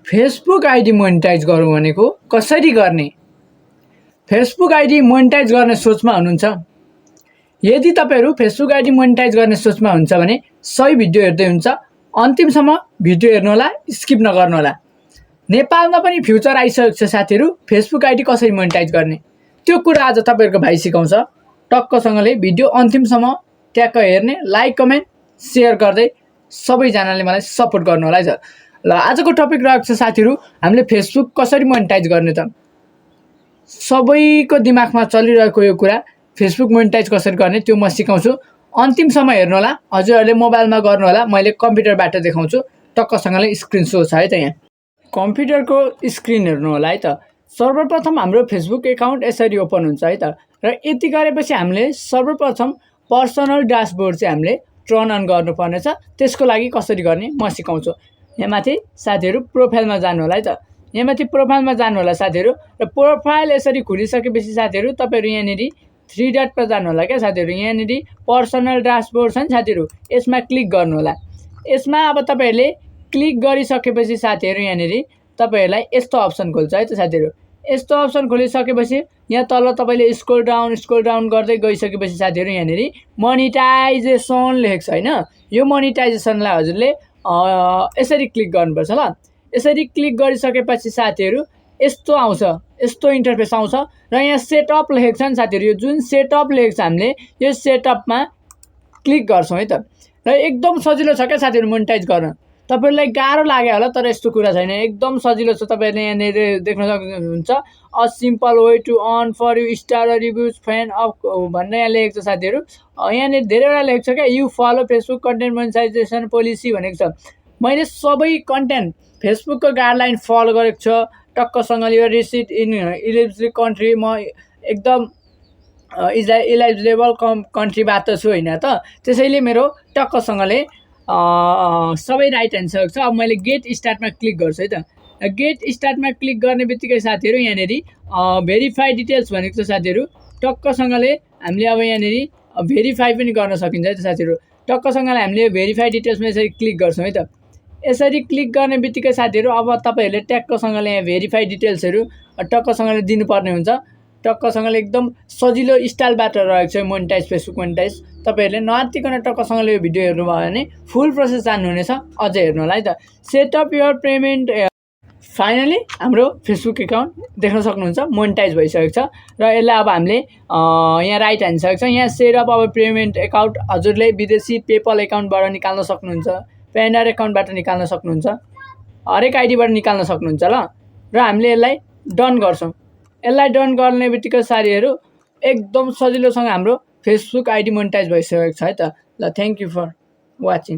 Facebook ID monetise गरौँ भनेको कसरी गर्ने? फेसबुक आइडी मोनेटाइज गर्ने सोचमा हुनुहुन्छ? यदि तपाईहरु फेसबुक आइडी मोनेटाइज गर्ने सोचमा हुन्छ भने सही भिडियो हेर्दै हुन्छ। अन्तिमसम्म भिडियो हेर्नु होला, स्किप नगर्नु होला। नेपालमा पनि फ्युचर आइसकेको छ साथीहरु, फेसबुक आइडी कसरी मोनेटाइज गर्ने त्यो कुरा आज तपाईहरुको भाइ सिकाउँछ। टक्कसँगले भिडियो अन्तिमसम्म ट्याक्क हेर्ने, लाइक कमेन्ट शेयर गर्दै सबैजनाले मलाई सपोर्ट गर्नु होला है। ल आजको टपिक रहेको छ साथीहरु, हामीले फेसबुक कसरी मोनेटाइज गर्ने त? सबैको दिमागमा चलिरहेको यो कुरा, फेसबुक मोनेटाइज कसरी गर्ने त्यो म सिकाउँछु। अन्तिमसम्म हेर्नु होला। हजुरहरुले मोबाइलमा गर्नु होला, मैले कम्प्युटरबाट देखाउँछु। टक्कसँगले स्क्रिन शो छ है त यहाँ। कम्प्युटरको स्क्रिन हेर्नु होला है त। सर्वप्रथम हाम्रो फेसबुक एकाउन्ट यसरी ओपन हुन्छ है त। र यति गरेपछि हामीले सर्वप्रथम पर्सनल ड्याशबोर्ड चाहिँ हामीले टर्न अन गर्नुपर्ने छ। त्यसको लागि कसरी गर्ने म सिकाउँछु। यहाँ माथि साथीहरु प्रोफाइलमा जानु होला है त। यहाँ माथि प्रोफाइलमा जानु होला साथीहरु। र प्रोफाइल यसरी खुलिसकेपछि साथीहरु तपाईहरु यहाँनेरि थ्री डट पर जानु होला के साथीहरु। यहाँनेरि पर्सनल ड्याशबोर्ड छ नि साथीहरु, यसमा क्लिक गर्नु होला। यसमा अब तपाईहरुले क्लिक गरिसकेपछि साथीहरु यहाँनेरि तपाईहरुलाई यस्तो अप्सन खोल्छ है त साथीहरु। यस्तो अप्सन खोलिसकेपछि यहाँ तल तपाईले स्क्रोल डाउन गर्दै गइसकेपछि साथीहरु यहाँनेरि मोनेटाइजेसन लेखेको छ हैन। यो मोनेटाइजेसनलाई हजुरले यसरी क्लिक गर्नुपर्छ ल। यसरी क्लिक गरिसकेपछि साथीहरु यस्तो आउँछ, यस्तो इन्टरफेस आउँछ। र यहाँ सेटअप लेखेको छ नि साथीहरु, यो जुन सेटअप लेखेको छ हामीले यो सेटअपमा क्लिक गर्छौं है त। र एकदम सजिलो छ के साथीहरु मोनेटाइज गर्न। तपाईहरुलाई गाह्रो लाग्यो होला तर यस्तो कुरा छैन, एकदम सजिलो छ। तपाईहरुले यहाँ देख्न सक्नुहुन्छ a simple way to earn for you star reviews fan of भन्ने यहाँ लेखेको छ साथीहरु। यहाँ धेरैवटा लेखेको छ के you follow Facebook content monetization policy भनेको छ। मैले सबै कन्टेन्ट फेसबुकको गाइडलाइन फलो गरेको छ। टक्कसँगले यो रिसिट इन इलिजिबल कन्ट्री म एकदम इलिजिबल कन्ट्रीबाट छु हैन त। त्यसैले मेरो टक्कसँगले सबै राइट एन्सर छ। अब मैले गेट स्टार्टमा क्लिक गर्छु है त। गेट स्टार्टमा क्लिक गर्ने बित्तिकै साथीहरु यहाँनेरि भेरिफाई डिटेल्स भनेको छ साथीहरु। टक्कसँगले हामीले अब यहाँनेरि भेरिफाई पनि गर्न सकिन्छ है त साथीहरु। टक्कसँगले हामीले भेरिफाई डिटेल्समा यसरी क्लिक गर्छौं है त। यसरी क्लिक गर्ने बित्तिकै साथीहरु अब तपाईहरुले ट्याक्कसँगले यहाँ भेरिफाई डिटेल्सहरु टक्कसँगले दिनुपर्ने हुन्छ। टक्कसँगले एकदम सजिलो स्टाइलबाट रहेको छ मोनेटाइज फेसबुक मोनेटाइज। तपाईहरुले नआत्तिकन टक्कसँगले यो भिडियो हेर्नु भयो भने फुल प्रोसेस जान्नुहुनेछ। अझै हेर्नु होला है त। Set up your payment. Finally हाम्रो फेसबुक एकाउन्ट देख्न सक्नुहुन्छ मोनेटाइज भइसकेको छ। र यसलाई अब हामीले यहाँ राइट ह्यान्ड छ। यहाँ सेट अप अब पेमेन्ट एकाउन्ट हजुरले विदेशी पेपल एकाउन्टबाट निकाल्न सक्नुहुन्छ, पेनर एकाउन्टबाट निकाल्न सक्नुहुन्छ, हरेक आइडीबाट निकाल्न सक्नुहुन्छ ल। र हामीले यसलाई डन गर्छौं। यसलाई डन गर्ने बित्तिकै साथीहरु एकदम सजिलोसँग हाम्रो फेसबुक आइडी मोनेटाइज भइसकेको छ है त। ल थ्यांक यू फर वाचिङ।